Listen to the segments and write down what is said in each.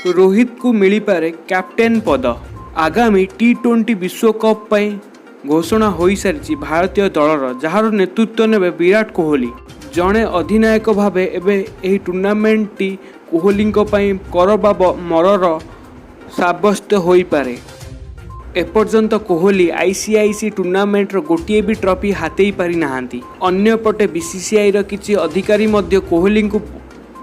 ରୋହିତଙ୍କୁ ମିଳିପାରେ କ୍ୟାପ୍ଟେନ୍ ପଦ। ଆଗାମୀ ଟି-20 ବିଶ୍ୱକପ୍ ପାଇଁ ଘୋଷଣା ହୋଇସାରିଛି ଭାରତୀୟ ଦଳର, ଯାହାର ନେତୃତ୍ୱ ନେବେ ବିରାଟ କୋହଲି। ଜଣେ ଅଧିନାୟକ ଭାବେ ଏବେ ଏହି ଟୁର୍ଣ୍ଣାମେଣ୍ଟଟି କୋହଲିଙ୍କ ପାଇଁ କର ବା ମରର ସାବ୍ୟସ୍ତ ହୋଇପାରେ। ଏପର୍ଯ୍ୟନ୍ତ କୋହଲି ଆଇସିଆଇସି ଟୁର୍ଣ୍ଣାମେଣ୍ଟର ଗୋଟିଏ ବି ଟ୍ରଫି ହାତେଇ ପାରିନାହାନ୍ତି। ଅନ୍ୟପଟେ ବିସିସିଆଇର କିଛି ଅଧିକାରୀ ମଧ୍ୟ କୋହଲିଙ୍କୁ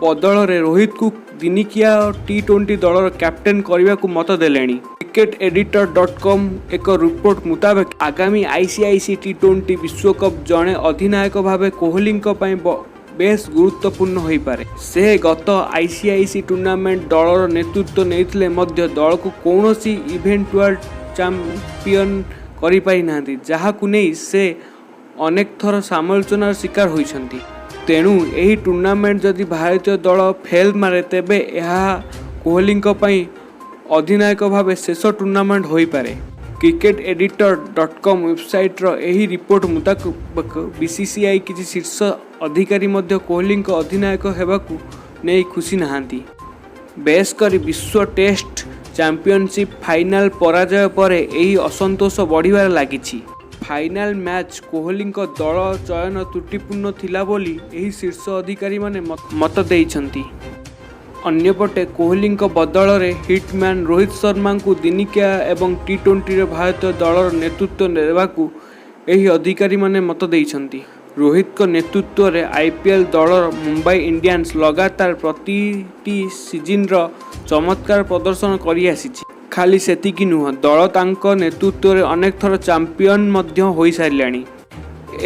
ବଦଳରେ ରୋହିତଙ୍କୁ ଦିନିକିଆ ଟି-20 ଦଳର କ୍ୟାପ୍ଟେନ୍ କରିବାକୁ ମତ ଦେଲେଣି। କ୍ରିକେଟ ଏଡିଟର ଡଟ୍ କମ୍ର ଏକ ରିପୋର୍ଟ ମୁତାବକ, ଆଗାମୀ ଆଇସିଆଇସି ଟି-20 ବିଶ୍ୱକପ୍ ଜଣେ ଅଧିନାୟକ ଭାବେ କୋହଲିଙ୍କ ପାଇଁ ବେଶ୍ ଗୁରୁତ୍ୱପୂର୍ଣ୍ଣ ହୋଇପାରେ। ସେ ଗତ ଆଇସିଆଇସି ଟୁର୍ଣ୍ଣାମେଣ୍ଟ ଦଳର ନେତୃତ୍ୱ ନେଇଥିଲେ ମଧ୍ୟ ଦଳକୁ କୌଣସି ଇଭେଣ୍ଟ ୱାର୍ଲ୍ଡ ଚାମ୍ପିଅନ୍ କରିପାରିନାହାନ୍ତି, ଯାହାକୁ ନେଇ ସେ ଅନେକ ଥର ସମାଲୋଚନାର ଶିକାର ହୋଇଛନ୍ତି। ତେଣୁ ଏହି ଟୁର୍ଣ୍ଣାମେଣ୍ଟ ଯଦି ଭାରତୀୟ ଦଳ ଫେଲ୍ ମାରେ, ତେବେ ଏହା କୋହଲିଙ୍କ ପାଇଁ ଅଧିନାୟକ ଭାବେ ଶେଷ ଟୁର୍ଣ୍ଣାମେଣ୍ଟ ହୋଇପାରେ। କ୍ରିକେଟ ଏଡିଟର ଡଟ୍ କମ୍ ୱେବସାଇଟ୍ର ଏହି ରିପୋର୍ଟ ମୁତାବକ, ବିସିସିଆଇ କିଛି ଶୀର୍ଷ ଅଧିକାରୀ ମଧ୍ୟ କୋହଲିଙ୍କ ଅଧିନାୟକ ହେବାକୁ ନେଇ ଖୁସି ନାହାନ୍ତି। ବିଶେଷ କରି ବିଶ୍ୱ ଟେଷ୍ଟ ଚାମ୍ପିଅନସିପ୍ ଫାଇନାଲ ପରାଜୟ ପରେ ଏହି ଅସନ୍ତୋଷ ବଢ଼ିବାରେ ଲାଗିଛି। ଫାଇନାଲ ମ୍ୟାଚ୍ କୋହଲିଙ୍କ ଦଳ ଚୟନ ତ୍ରୁଟିପୂର୍ଣ୍ଣ ଥିଲା ବୋଲି ଏହି ଶୀର୍ଷ ଅଧିକାରୀମାନେ ମତ ଦେଇଛନ୍ତି। ଅନ୍ୟପଟେ କୋହଲିଙ୍କ ବଦଳରେ ହିଟମ୍ୟାନ୍ ରୋହିତ ଶର୍ମାଙ୍କୁ ଦିନିକିଆ ଏବଂ ଟି-20ରେ ଭାରତୀୟ ଦଳର ନେତୃତ୍ୱ ଦେବାକୁ ଏହି ଅଧିକାରୀମାନେ ମତ ଦେଇଛନ୍ତି। ରୋହିତଙ୍କ ନେତୃତ୍ୱରେ ଆଇପିଏଲ୍ ଦଳ ମୁମ୍ବାଇ ଇଣ୍ଡିଆନ୍ସ ଲଗାତାର ପ୍ରତିଟି ସିଜନରେ ଚମତ୍କାର ପ୍ରଦର୍ଶନ କରିଆସିଛି। ଖାଲି ସେତିକି ନୁହେଁ, ଦଳ ତାଙ୍କ ନେତୃତ୍ୱରେ ଅନେକ ଥର ଚାମ୍ପିଅନ୍ ମଧ୍ୟ ହୋଇସାରିଲାଣି।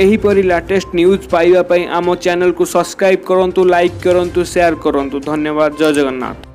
ଏହିପରି ଲାଟେଷ୍ଟ ନ୍ୟୁଜ୍ ପାଇବା ପାଇଁ ଆମ ଚ୍ୟାନେଲକୁ ସବସ୍କ୍ରାଇବ୍ କରନ୍ତୁ, ଲାଇକ୍ କରନ୍ତୁ, ସେୟାର କରନ୍ତୁ। ଧନ୍ୟବାଦ। ଜୟ ଜଗନ୍ନାଥ।